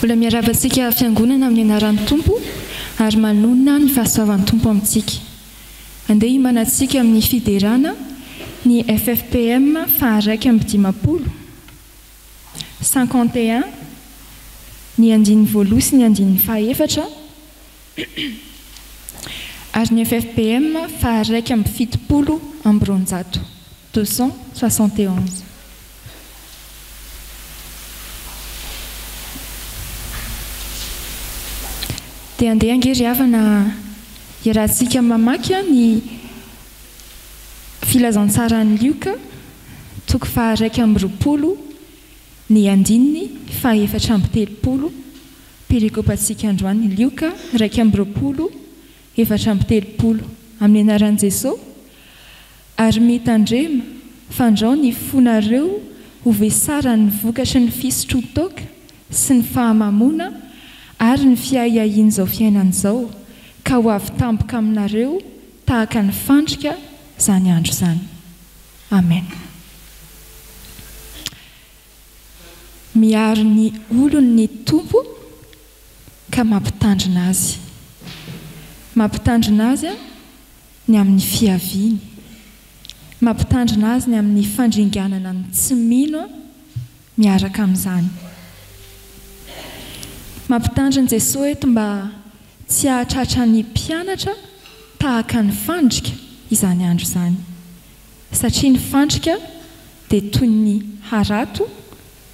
Mbola miarahaba antsika Fiangonana amin'ny anaran'ny Tompo ary manonona ny fahasoavan'ny Tompo amintsika. Andeha himanantsika amin'ny fiderana ny ffpm faha 51, 51, ny andininy voaloha sy ny andininy faha efatra ary ny ffpm faha 271, 271. Dia andeha ange ry havana iarahantsika mamaky ny Filazantsaran'i Lioka, toko faha 21, ny andininy faha 34, perikopantsika androany, Lioka 21, 34. Amin'ny anaran'i Jesoa. Ary mitandrema, fandrao ny fonareo ho vesaran'ny vokatry ny fisotroan-toaka sy ny fahamamoana ary ny fiahiahian'izao fiainana izao, ka ho avy tampoka aminareo tahaka ny fandrika izany andro izany. Amen. Miaro ny olony ny Tompo ka mampitandrina azy. Mampitandrina azy ny amin'ny fiaviany. Mampitandrina azy ny amin'ny fandringanana ny tsy mino miaraka amin'izany. Mampitandrina Jesoa eto mba tsy hahatratra ny mpianatra tahaka ny fandrika izany andro izany. Satria ny fandrika dia toy ny harato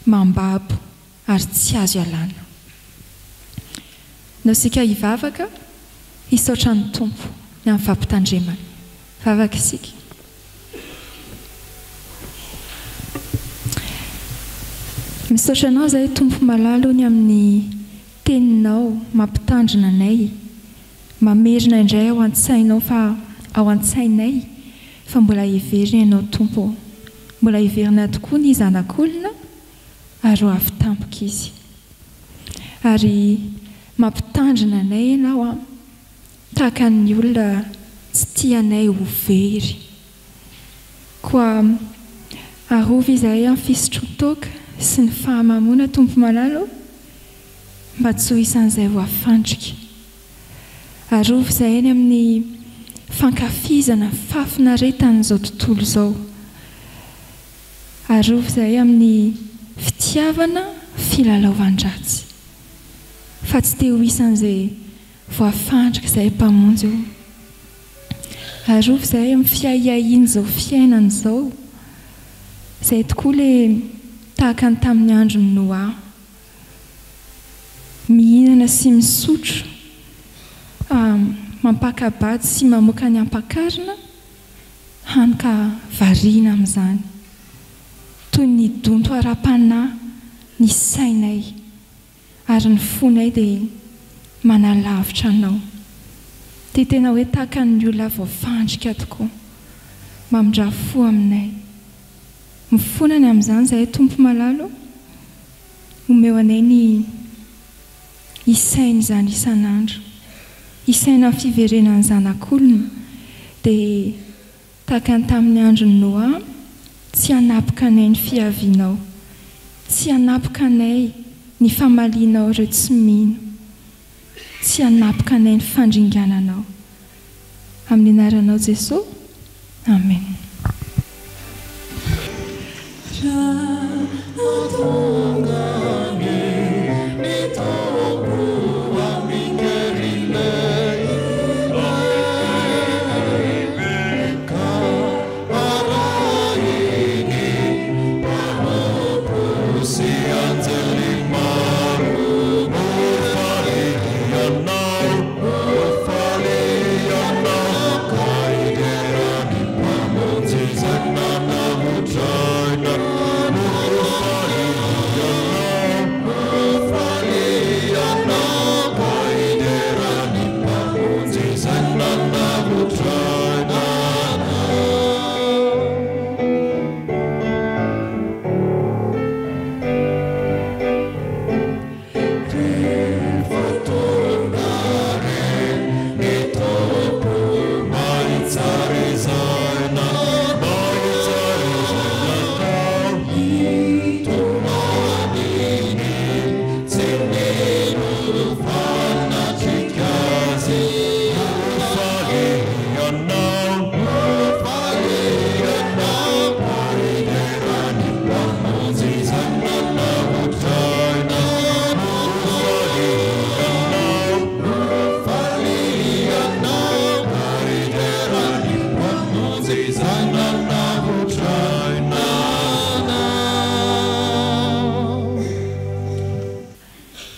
mambabo ary tsy azo ialana. Naosika hivavaka hisaotra ny Tompo ny amin'ny fampitandremany. Vavaka isika. Misaotra Anao izahay Tompo malala o ny amin'ny Teninao mampitandrina anay, mamerina indray ao an-tsainao fa ao an-tsainay fa mbola heverina Ianao Tompo ô. Mbola heverina tokoa ny Zanak'olona ary ho avy tampoka Izy. Ary mampitandrina anay Ianao an, tahaka ny olona tsy tia anay ho very. Koa arovy izahay amin'ny fisotroan-toaka sy ny fahamamoana Tompo malala ô, mba tsy ho isan'izay voafandrika. Arovy izahay ny amin'ny fankafizana fahafinaretan'izao tontolo izao. Arovy izahay amin'ny fitiavana filalaovan-dratsy. Fa tsy te ho isan'izay voafandrika izahay Mpamonjy ô. Arovy izahay amin'ny fiahiahian'izao fiainana izao, izay tokoa ilay tahaka ny tamin'ny andron'i Noa. Mihinana sy misotro, mampaka-bady sy mamoaka ny ampakarina, hany ka variana amin'izany. Toy ny donto ara-panahy ny sainay, ary ny fonay dia manalavitra Anao. Dia tena hoe tahaka ny olona voafandrika tokoa. Mamindrà fo aminay. Mifona ny amin'izany izahay Tompo malala ô. Omeo anay ny hisaina izany isan'andro. Hisaina ny fiverenan'ny Zanak'olona. Dia tahaka ny tamin'ny andron'i Noa, tsy hanapoka anay ny fiavianao. Tsy hanapoka anay ny famalianao ireo tsy mino. Tsy hanapoka anay ny fandringananao. Amin'ny anaranao Jesoa. Amen.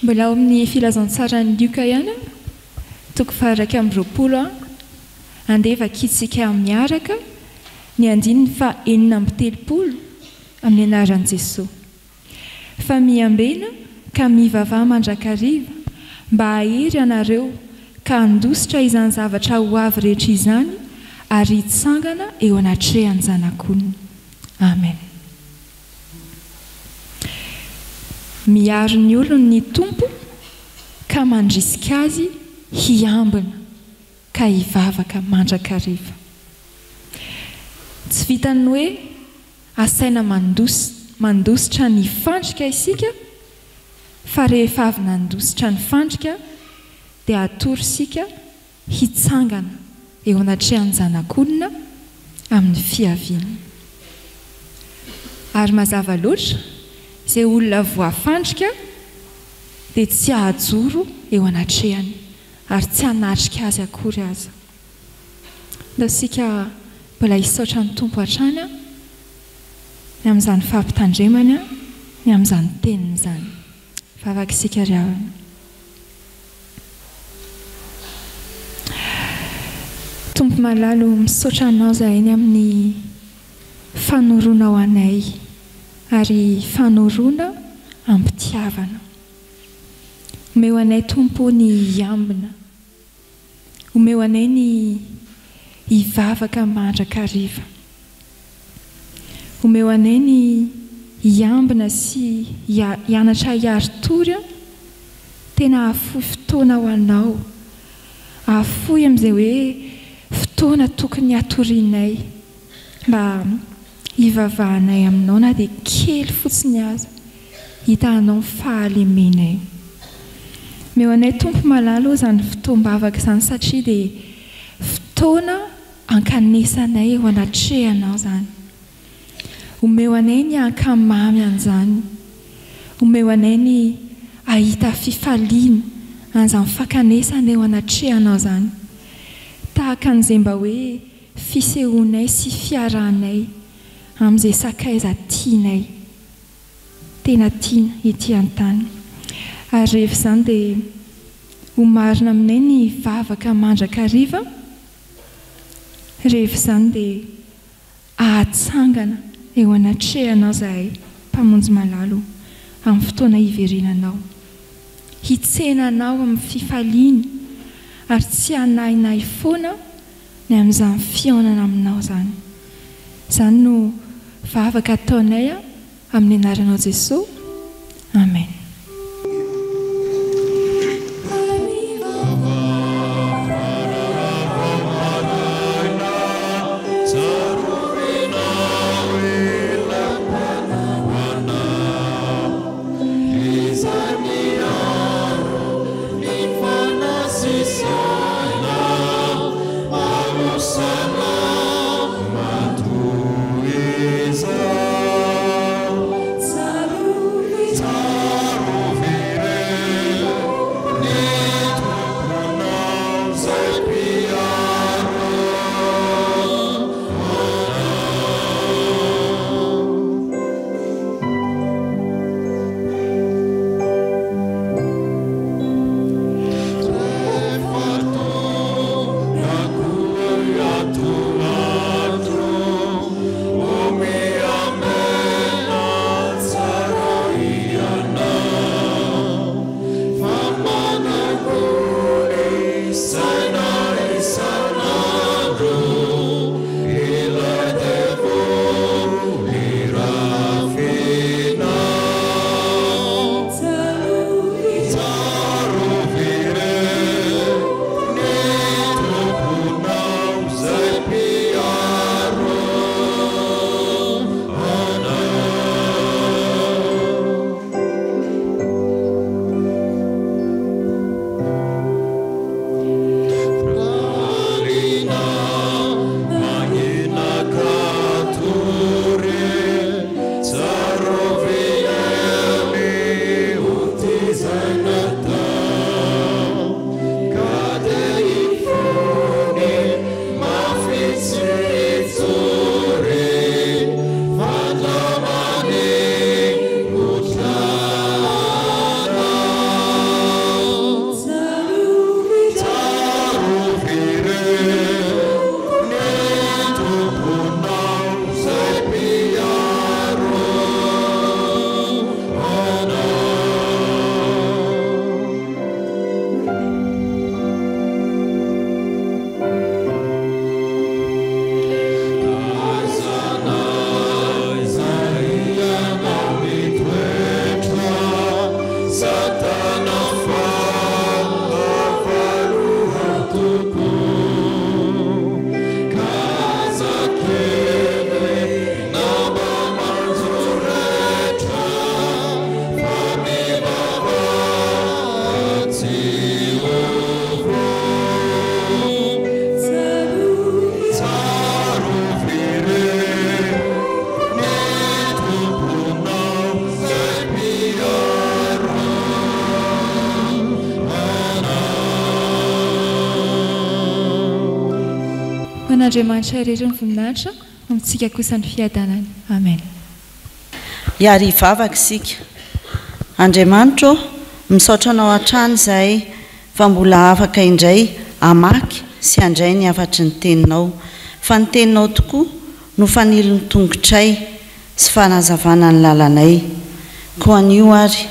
Mbola ao amin'ny Filazantsaran'i Lioka ihany, toko faha-21, andeha vakintsika miaraka ny andininy faha-36 amin'ny anaran'i Jesoa. Fa miambena ka mivavaha mandrakariva mba hahery anareo ka handositra izany zavatra ho avy rehetra izany ary hitsangana eo anatrehan'ny Zanak'olona. Amen. Miaro ny olony ny Tompo ka mandrisika azy hiambina ka hivavaka mandrakariva. Tsy vitan'ny hoe asaina mandositra ny fandrika isika fa rehefa avy nandositra ny fandrika dia atoro isika hitsangana eo anatrehan'ny Zanak'olona amin'ny fiaviany. Ary mazava loatra, izay olona voafandrika dia tsy hahajoro eo anatrehany, ary tsy hanatrika azy akory aza. Ndao isika mbola hisaotra ny Tompo hatrany ny amin'izany fampitandremany, ny amin'izany teniny izany. Vavaka isika ry havana. Tompo malala o, misaotra Anao izahay ny amin'ny fanoroanao anay ary fanoroana am-pitiavana. Omeo anay Tompo o ny hiambina, omeo anay ny hivavaka mandrakariva. Omeo anay ny hiambina sy hianatra hiari-tory an! Tena hahafoy fotoana ho Anao. Hahafoy amin'izay hoe fotoana tokony hatorianay mba hivavahanay Aminao na dia kely fotsiny aza. Hitahanao ny fahalemenay. Omeo anay Tompo malala ô izany fotoam-bavaka izany satria dia fotoana Ankanesanay eo anatrehanao izany. Omeo anay ny hankamamy an'izany. Omeo anay ny hahita fifaliana an'izany fankanesana eo anatrehanao izany. Tahaka an'izay mba hoe fisehoanay sy fiarahanay amin'izay sakaiza tianay, tena tiana ety an-tany. Ary rehefa izany dia ho marina aminay ny vavaka mandrakariva. Rehefa izany dia ahatsangana eo anatrehanao izahay, Mpamonjy malala o, amin'ny fotoana hiverenanao. Hitsena anao amin'ny fifaliana ary tsy hanahinahy foana ny amin'izany fihaonana aminao izany. Izany no vavaka ataonay Amin'ny anaranao Jesoa. Amen. an'Andriamanitra irery ny voninahitra, amintsika kosa ny fiadanana. Amen. Hiary hivavaka isika. Andriamanitra ô, misaotra Anao hatrany izahay fa mbola afaka indray hamaky sy handray ny hafatry ny Teninao. Fa ny Teninao tokoa no fanilon'ny tongotray sy fanazavana ny lalanay. Koa anio ary,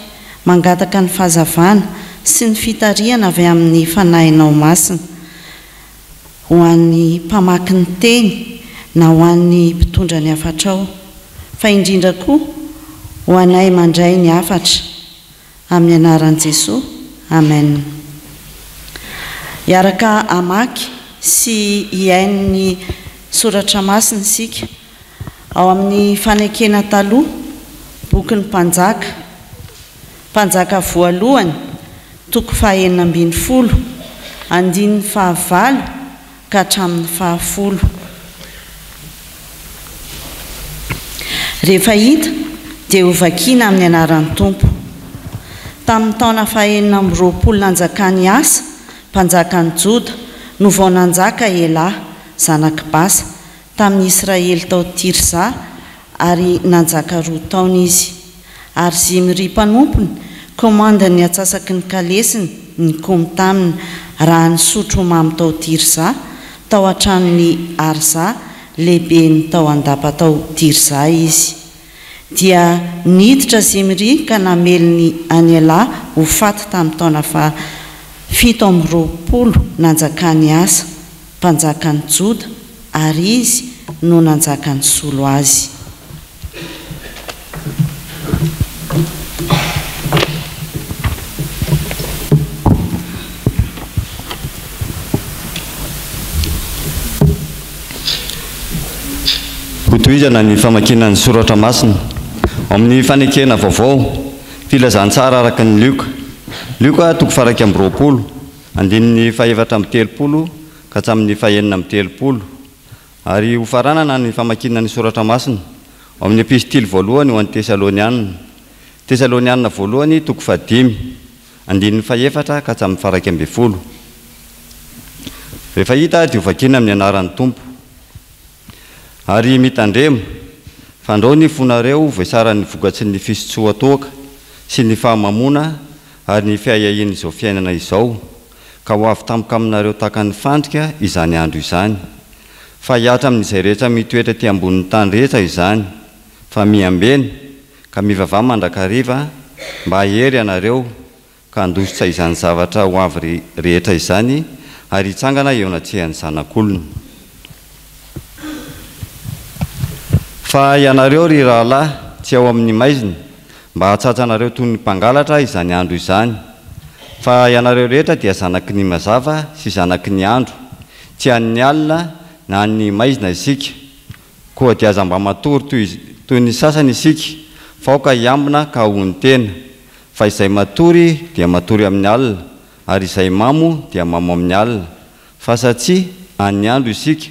mangataka ny fahazavana sy ny fitarihana avy amin'ny Fanahinao Masina ho an'ny mpamaky ny Teny na ho an'ny mpitondra ny hafatrao, fa indrindra koa ho anay mandray ny hafatra. Amin'ny anaran'i Jesoa, Amen. Hiaraka hamaky sy hihaino ny Soratra Masina isika ao amin'ny Fanekena Taloha, Bokin'ny Mpanjaka, Mpanjaka voalohany, toko fahaenina ambinifolo, andininy fahavalo ka hatramin'ny fahafolo. Rehefa hita dia hovakiana amin'ny anaran'ny Tompo. Tamin'ny taona fahenina amby roapolo nanjakan'i Asa, mpanjakan'i Joda, no vao nanjaka Elà, zanak'i Basa, tamin'i Israely tao Tirza, ary nanjaka roa taona izy. Ary Zimry mpanompony, komandin'ny antsasaky ny kalesiny, nikomy taminy, raha nisotro mamy tao Tirza, tao an-tranon'i Arza, lehiben'ny tao an-dapa tao Tirza izy. Dia niditra Zimry ka namely ny an'i Elà ho faty tamin'ny taona faha 27 nanjakan'i Asa, mpanjakan'i Joda, ary izy no nanjaka nisolo azy. Hotohizana ny famakiana ny soratra masina ao amin'ny Fanekena Vaovao, Filazantsara araka ny Lioka. Lioka toko faha 21, andininy faha 34 ka hatramin'ny faha 36. Ary hofaranana ny famakiana ny Soratra Masina, ao amin'ny Epistily voalohany ho an'ny Tesaloniana. Tesaloniana voalohany toko fahadimy, andininy fahefatra ka hatramin'ny faha 11. Rehefa hita dia hovakiana amin'ny anaran'ny Tompo. Ary mitandrema, fandrao ny fonareo ho vesaran'ny vokatry ny fisotsoan-toaka sy ny fahamamoana ary ny fiahiahian'izao fiainana izao, ka ho avy tampoka aminareo tahaka ny fandrika izany andro izany. Fa hihatra amin'izay rehetra mitoetra ety ambonin'ny tany rehetra izany. Fa miambena, ka mivavaha mandrakariva, mba hahery ianareo, ka handositra izany zavatra ho avy rehetra izany, ary hitsangana eo anatrehan'ny Zanak'olona. Fa ianareo, ry rahalahy, tsy ao amin'ny maizina, mba hahatratra anareo toy ny mpangalatra izany andro izany. Fa ianareo rehetra dia zanaky ny mazava sy zanaky ny andro, tsy an'ny alina na an'ny maizina isika. Koa dia aza mba matory toy toy ny sasany isika, fa aoka hiambina ka hahonon-tena. Fa izay matory dia matory amin'ny alina, ary izay mamo dia mamo amin'ny alina. Fa satria an'ny andro isika,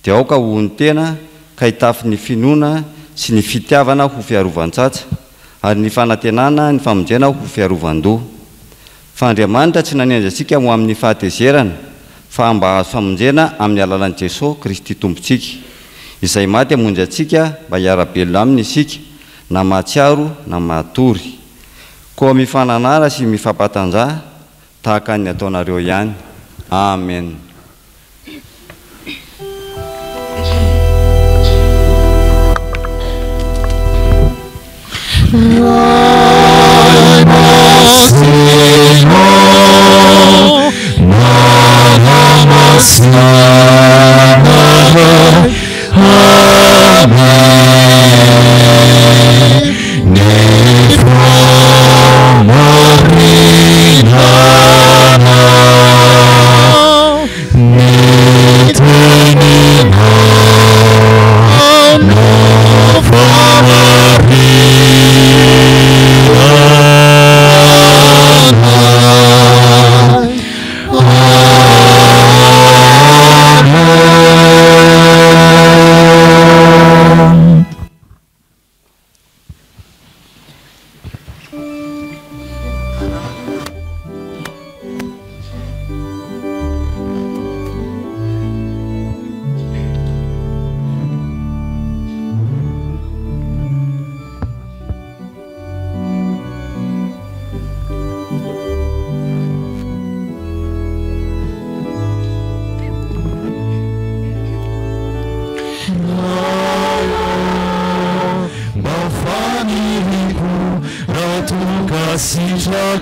dia aoka hohonon-tena ka hitafy ny finoana sy ny fitiavana ho fiarovan-tsatsa, ary ny fanantenana ny famonjena ho fiarovan-doha. Fa Andriamanitra tsy nanendry antsika ho amin'ny fahatezerana, fa mba hahazo famonjena amin'ny alalan'i Jesoa Kristy Tompontsika, izay maty hamonjy antsika mba hiara-belona Aminy isika, na mahatsiaro na mahatory. Koa mifananara sy mifampatanjaha, tahaka ny ataonareo ihany. Amen. Ray masina ô, manamasina anay, Amen. Ny fahamarinana, ny teninao no fahamarinana.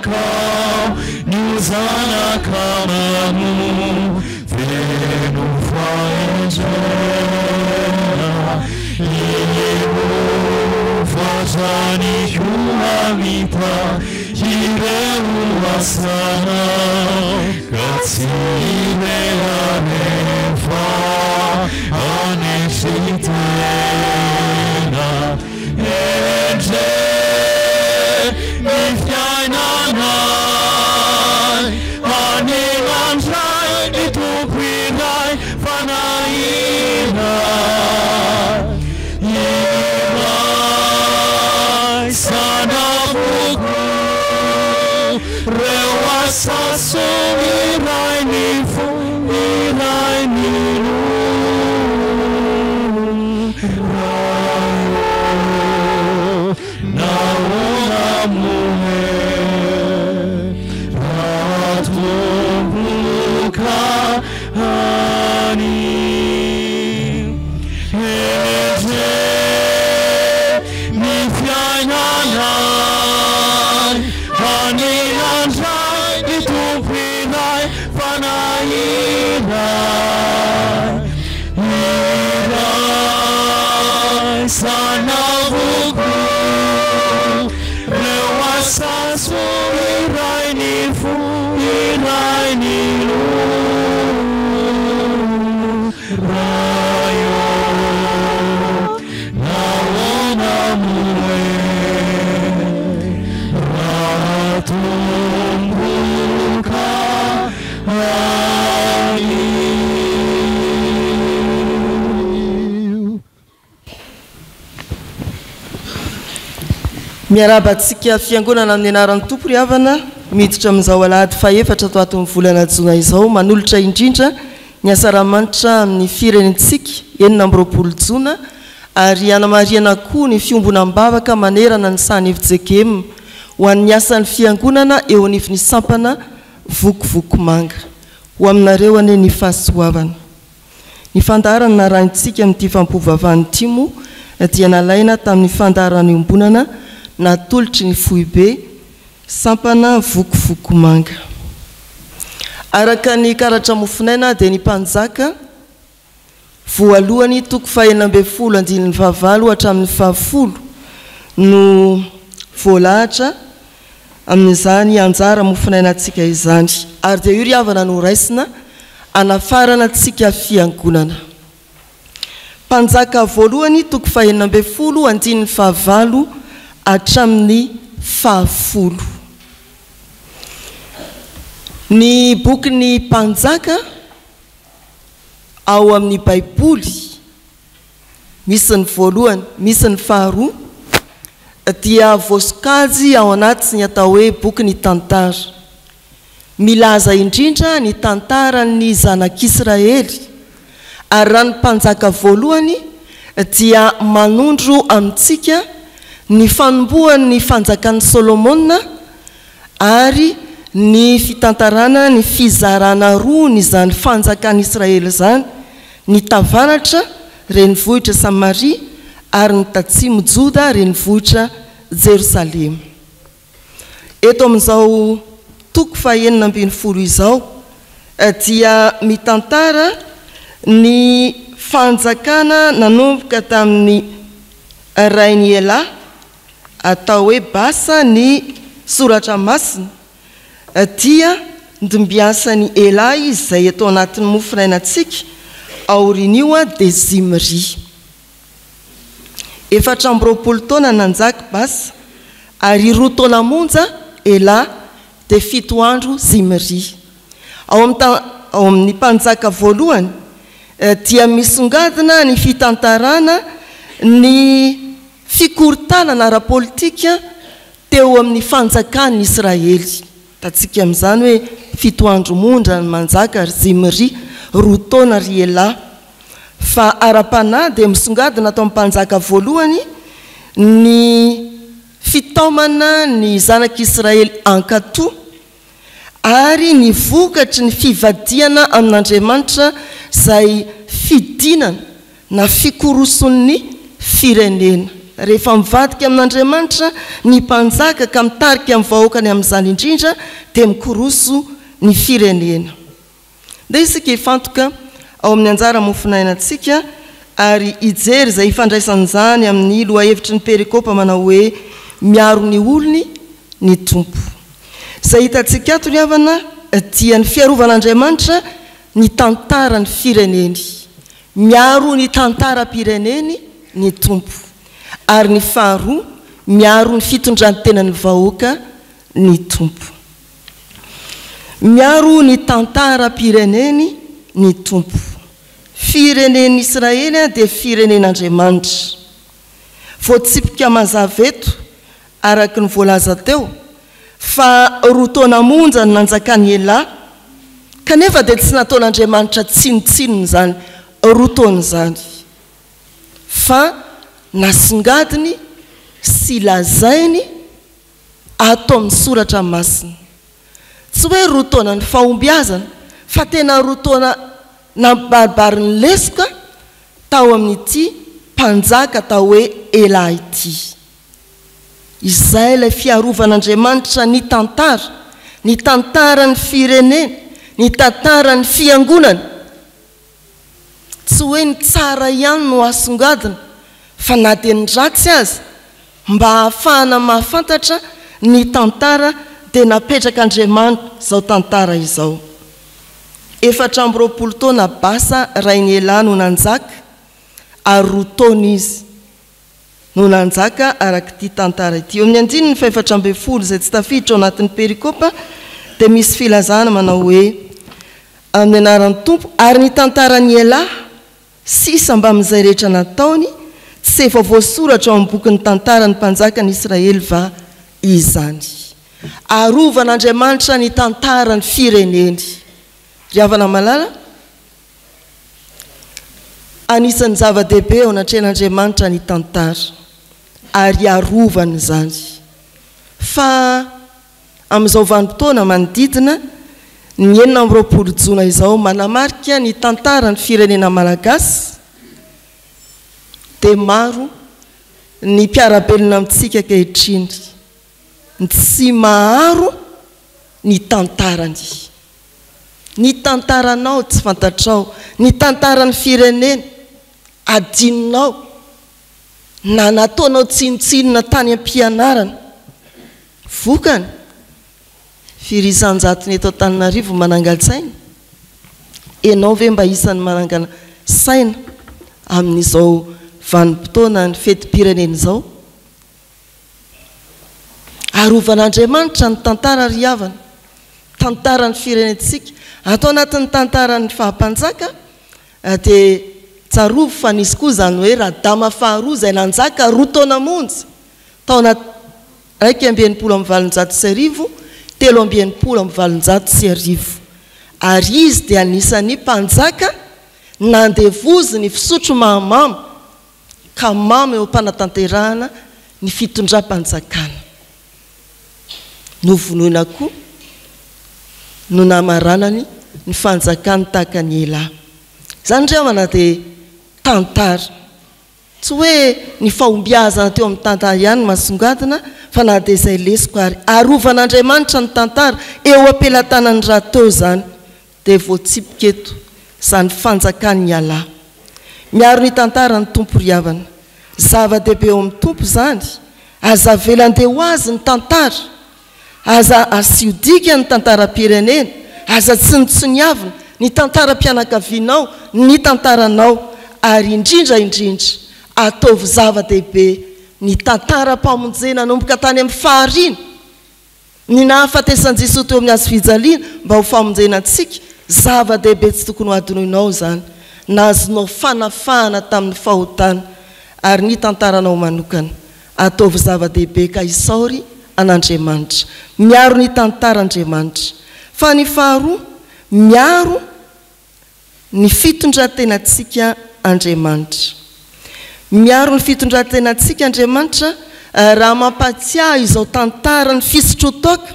zanakao ny ho zanaka mamo feno fahendrena Iehovah hatrany koa hamita ireo asanao ka tsy hirehareha fa hanetry tena. Endrey ny fiainanay Anilan-dRay ny Tompo iray Fanahinay Iraisana avokoa Reo asa soa iray ny fo iray ny loha Ray ô, nahoana moa e Raha tomboka any Endrey ny fiainanay Anilan-dRay ny Tompo iray Fanahy iray Iraisana avokoa Reo asa soa iray ny fo iray ny loha Ray ô nahoana moa e Raha tomboka anio. Miarahaba antsika Fiangonana amin'ny anaran'ny Tompo ry havana, miditra amin'izao alahady fahefatra ato aton'ny volana jona izao, manolotra indrindra ny asaramanitra amin'ny firenentsika 26 jona ary hanamarihana koa ny fiombonam-bavaka manerana ny sahan'i fjkm ho an'ny asan'ny Fiangonana eo anivon'ny sampana Vokovokomanga. Ho aminareo anie ny fahasoavana. Ny fandaharana narahintsika amin'ity fampivavahana ity moa dia nalaina tamin'ny fandaharana iombonana natolotry ny foibe sampana Vokovokomanga. Araka ny karatra mofonaina dia ny mpanjaka voalohany toko fahenina ambin'ny folo andininy fahavalo hatramin'ny fahafolo no voalahatra amin'izany anjara mofonainantsika izany. Ary dia io ry havana no raisina hanafarana antsika fiangonana. Mpanjaka voalohany toko fahenina ambin'ny folo andininy fahavalo hatramin'ny fahafolo. Ny bokin'ny Mpanjaka ao amin'ny Baiboly, misy ny voalohany, misy ny faharoa, dia voasokajy ao anatin'ny atao hoe bokin'ny Tantara. Milaza indrindra ny tantaran'ny zanak'Israely, ary raha ny Mpanjaka voalohany dia manondro amintsika ny fanombohan'ny fanjakan'i Solomona ary ny fitantarana ny fizarana roan'izany fanjakan'Israely izany, ny tavaratra, renivohitra Samaria, ary ny tatsimo Joda, renivohitra Jerosalema. Eto amin'izao toko fahenina ambin'ny folo izao dia mitantara ny fanjakana nanomboka tamin'ny rain'i Ela, atao hoe Basa ny Soratra Masina, dia ndimbiasan'i Ela izy izay eto anatin'ny mofonainantsika, aorian'io dia Zimri. 24 taona nanjaka Basa, ary roa taona monja Ela, dia fito andro Zimri. Ao amin'ny ao amin'ny Mpanjaka voalohany dia misongadina ny fitantarana ny fikorontanana ara-politika teo amin'ny fanjakan'ny Israely. Hitantsika amin'izany hoe fito andro monja ny manjaka ry Zimri, roa taona ry Ela. Fa ara-panahy dia misongadina ato amin'ny Mpanjaka voalohany ny fitaomana ny zanak'Israely hankatò ary ny vokatry ny fivadihana amin'Andriamanitra izay fidinana na fikoroson'ny firenena. Rehefa mivadika amin'Andriamanitra ny mpanjaka ka mitarika ny vahoakany amin'izany indrindra dia mikoroso ny firenena. Ndeha isika hifantoka ao amin'ny anjara mofonainantsika ary hijery izay ifandraisan'izany amin'ny lohahevitry ny perikopa manao hoe Miaro ny olony ny Tompo. Izay hitantsika ato ry havana dia ny fiarovan'Andriamanitra ny tantaran'ny fireneny. Miaro ny tantaram-pireneny ny Tompo. Ary ny faharoa, miaro ny fitondran-tenan'ny vahoaka ny Tompo. Miaro ny tantaram-pireneny ny Tompo. Firenen'ny Israely dia firenen'Andriamanitra. Voatsipika mazava eto, araka ny voalaza teo, fa roa taona monja no nanjakan'i Elà, kanefa dia tsy nataon'Andriamanitra tsinontsinona izany roa taona izany, fa nasongadiny sy lazainy ato amin'ny Soratra Masina. Tsy hoe roa taonan'ny fahombiazana, fa tena roa taona nampibaribary ny lesoka tao amin'ity mpanjaka atao hoe Elà ity. Izay ilay fiarovan'Andriamanitra ny tantara, ny tantaran'ny firenena, ny tantaran'ny fiangonana. Tsy hoe ny tsara ihany no asongadina fa na dia ny ratsy aza, mba hahafahana mahafantatra ny tantara dia napetrak'Andriamanitra izao tantara izao. 24 taona Basa rain'i Elà no nanjaka ary roa taona izy no nanjaka araka ity tantara ity. Eo amin'ny andininy fahefatra ambin'ny folo izay tsy tafiditra ao anatin'ny perikopa dia misy filazana manao hoe, Amin'ny anaran'ny Tompo, ary ny tantaran'i Elà sisa mbamin'izay rehetra nataony, tsy efa voasoratra ao amin'ny bokin'ny tantaran'ny mpanjakan'i Israely va izany? Arovan'Andriamanitra ny tantaran'ny fireneny. Ry havana malala, Anisan'ny zava-dehibe eo anatrehan'Andriamanitra ny tantara, ary arovany izany. Fa amin'izao vanim-potoana manodidina ny 26 jona izao, manamarika ny tantaran'ny firenena malagasy, dia maro ny mpiara-belona amintsika ankehitriny ny tsy maharo ny tantarany. Ny tantaranao tsy fantatrao, ny tantaran'ny firenena adinonao na nataonao tsinontsinona tany am-pianarana. Vokany, firy isan-jatony eto Antananarivo manangan-tsaina? Ianao ve mba isan'ny manangana saina amin'izao vanim-potoanan'ny fetim-pirenena izao? Arovan'Andriamanitra ny tantara ry havana, tantaran'ny firenentsika. Ato anatin'ny tantaran'ny faha-mpanjaka dia tsarovy fa nisy koa izany hoe Radama faharoa izay nanjaka roa taona monja, taona 1861, 1863. Ary izy dia anisan'ny mpanjaka nandevozy ny fisotro mahamamo ka mamo eo am-panatanterahana ny fitondram-panjakana. Novonoina koa no namaranany ny fanjakany tahaka an'i Elà. Izany ry havana dia tantara. Tsy hoe ny fahombiazana teo amin'ny tantara ihany no masongadina fa na dia izay lesoka ary. Arovan'Andriamanitra ny tantara, eo am-pelatanany rahateo izany. Dia voatsipika eto izany fanjakan'i Allah. Miaro ny tantara ny Tompo ry havana. Zava-dehibe eo amin'ny Tompo izany. Aza avela handeha ho azy ny tantara. Aza asio dikany ny tantaram-pirenena. Aza tsinontsiniavina ny tantaram-pianakavianao, ny tantaranao. Ary indrindra indrindra, ataovy zava-dehibe ny tantaram-pamonjena nanomboka tany amin'ny fahariana. Ny nahafatesan'i Jesoa teo amin'ny hazo fijaliana mba ho famonjena antsika, zava-dehibe tsy tokony ho adinoinao izany. Nahazonao fanafahana tamin'ny fahotana ary ny tantaranao manokana. Ataovy zava-dehibe ka isaory an'Andriamanitra. Miaro ny tantara Andriamanitra. Fa ny faharoa, miaro ny fitondran-tenantsika Andriamanitra. Miaro ny fitondran-tenantsika Andriamanitra raha mampahatsiahy izao tantaran'ny fisotroan-toaka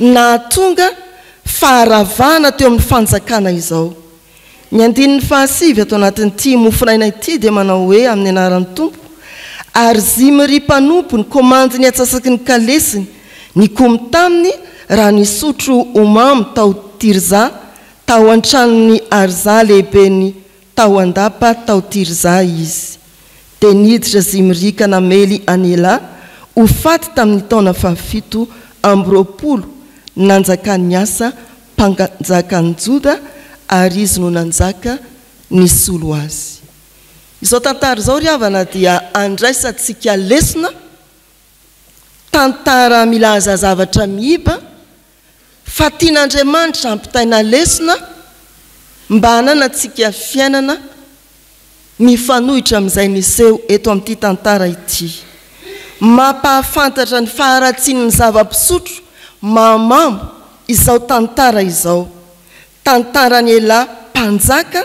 nahatonga faharavana teo amin'ny fanjakana izao. Ny andininy fahasivy ato anatin'ity mofonaina ity dia manao hoe amin'ny anaran'ny Tompo. Ary Zimry mpanompony, komandin'ny antsasaky ny kalesiny, nikomy taminy raha nisotro ho mamo tao Tirza, tao an-tranon'i Arza lehiben'ny tao an-dapa tao Tirza izy. Dia niditra Zimry ka namely an'i Elà ho faty tamin'ny taona fahafito amby 20 nanjakan'i Asa mpanjakan'i Joda, ary izy no nanjaka nisolo azy. Izao tantara izao ry havana dia andraisantsika lesona, tantara milaza zavatra miiba, fa tian'Andriamanitra hampitaina lesona mba hananantsika fiainana mifanohitra amin'izay niseho eto amin'ity tantara ity. Mampahafantatra ny faharatsian'ny zava-pisotro mahamamo izao tantara izao. Tantaran'i Elà mpanjaka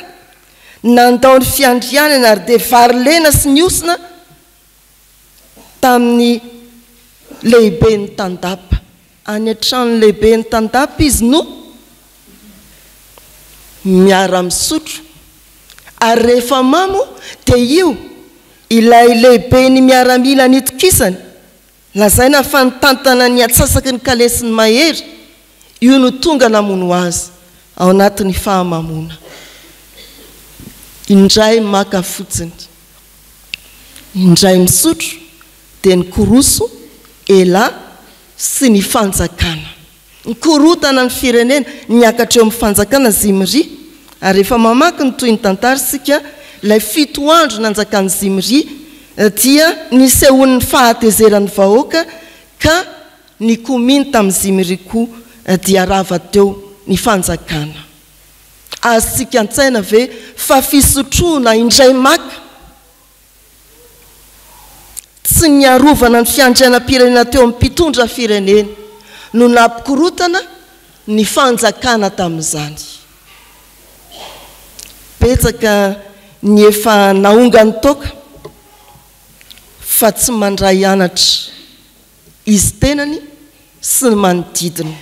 nandao ny fiandrianany ary dia vary lena sy nihosina tamin'ny lehiben'ny tandapa. Any an-tranon'ny lehiben'ny tandapa izy no miara-misotro ary rehefa mamo dia io ilay lehiben'ny miaramila nitokisany Lazaina fa nitantana ny antsasaky ny kalesin'ny mahery, io no tonga namono azy ao anatin'ny fahamamoana. Indray maka fotsiny, indray misotro dia nikoroso ela sy ny fanjakana. Nikorontana ny firenena, niakatra eo amin'ny fanjakana Zimri. Ary rehefa mamaky ny tohin'ny tantara isika, ilay fito andro nanjakan'i Zimri dia nisehoan'ny fahatezeran'ny vahoaka ka nikomiany tamin'i Zimri koa dia rava teo ny fanjakana. Azontsika an-tsaina ve fa fisotroana indray maka Tsy niarovana ny fiandrianam-pirenena teo amin'ny mpitondra firenena no nampikorontana ny fanjakana tamin'izany. Betsaka ny efa naongan'ny toaka fa tsy mandray anatra izy tenany sy ny manodidina.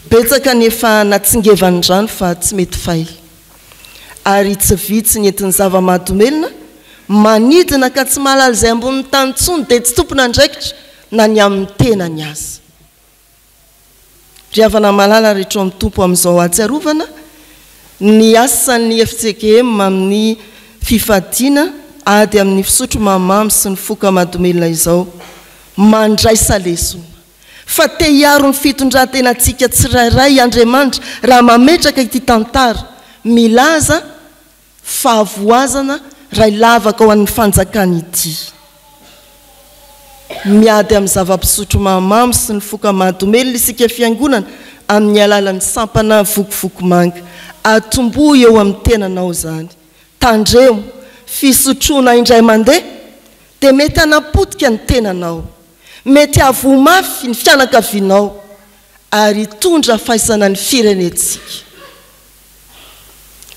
Betsaka ny efa natsingevan'ny rano fa tsy mety fay. Ary tsy vitsy ny entin'ny zava-mahadomelina manidina ka tsy mahalala izay ambonin'ny tany intsony dia tsy tompon'andraikitra na ny amin'ny tenany aza. Ry havana malala rehetra ao amin'ny Tompo amin'izao ahatsiarovana ny asan'ny FCGM amin'ny fifadiana ady amin'ny fisotro mahamamo sy ny foka mahadomelina izao, mandraisa lesona fa te hiaro ny fitondran-tenantsika tsirairay Andriamanitra raha mametraka ity tantara milaza Fahavoazana ray lavaka ho an'ny fanjakana ity. Miady amin'ny zava-pisotro mahamamo sy ny foka mahadomelina isika fiangonana amin'ny alalan'ny sampana vokovoko manga. Atombohy eo amin'ny tenanao izany. Tandremo, fisotroana indray mandeha dia mety hanapotika ny tenanao. Mety hahavoa mafy ny fianakavianao ary hitondra faisana ny firenentsika.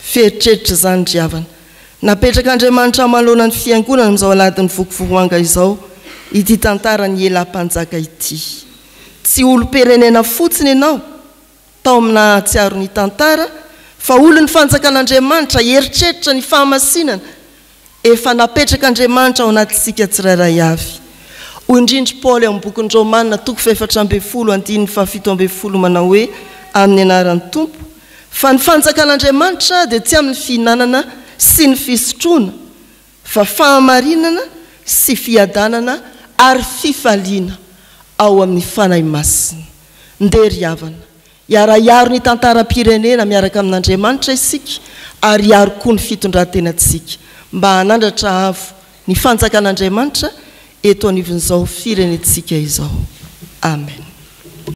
Feritreritra izany ry havana. Napetrak'Andriamanitra manoloana ny Fiangonana amin'izao alahadin'ny Vokovorohanga izao ity tantaran'i Ela Mpanjaka ity. Tsy olom-pirenena fotsiny ianao tao amin'ny nahatsiaro ny tantara fa olon'ny Fanjakan'Andriamanitra, eritreritra ny fahamasinana Efa napetrak'Andriamanitra ao anatintsika tsirairay avy. Hoy indrindra i Paoly ao amin'ny bokin'ny Romana toko fahefatra ambin'ny folo andininy fahafito ambin'ny folo manao hoe, Amin'ny anaran'ny Tompo, fa ny fanjakan'Andriamanitra dia tsy amin'ny fihinanana sy ny fisotroana, fa fahamarinana sy fiadanana ary fifaliana ao amin'ny Fanahy Masina. Ndeha ry havana, Hiara-hiaro ny tantaram-pirenena miaraka amin'Andriamanitra isika ary hiaro koa ny fitondran-tenantsika mba hanandratra avo ny fanjakan'Andriamanitra eto anivon'izao firenentsika izao. Amen.